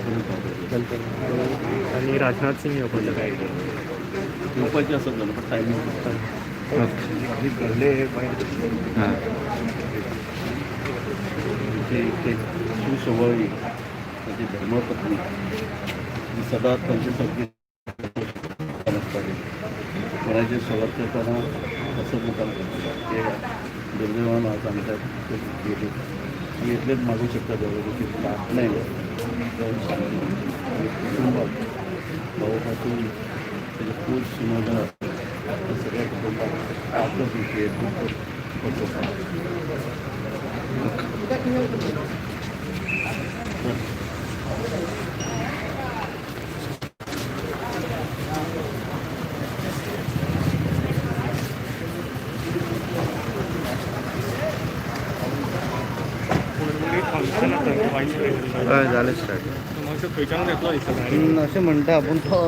पर्यंत पावतले. आनी राजनाथ सिंग येवपाचे काय? येवपाचें आसत जाल्यार, पण टायमींग. घडले हे बाहेर. ते ते सुसवळी, ताची धर्मपत्नी ही सदांच तांचे सारकी आसताली. कोणाचे स्वागत करतना असं मुखार करताले. ते दुर्दैवान आज आमच्या गेले. आमी इतलेंच मागूं शकता देवा की नाही जावन शांती आनी कुटुंबाक, भाऊ पासून तेजे पूत सुनो जाण, त्या सगळ्या कुटुंबाक ताकद दिवची, दुःख पचोवपाक. फंक्शन आसा वायस प्रेसिडेंट. हय, जालें स्टार्ट. मातसो खंयच्यान येतलो दिसता? अशें म्हणटा, पूण तो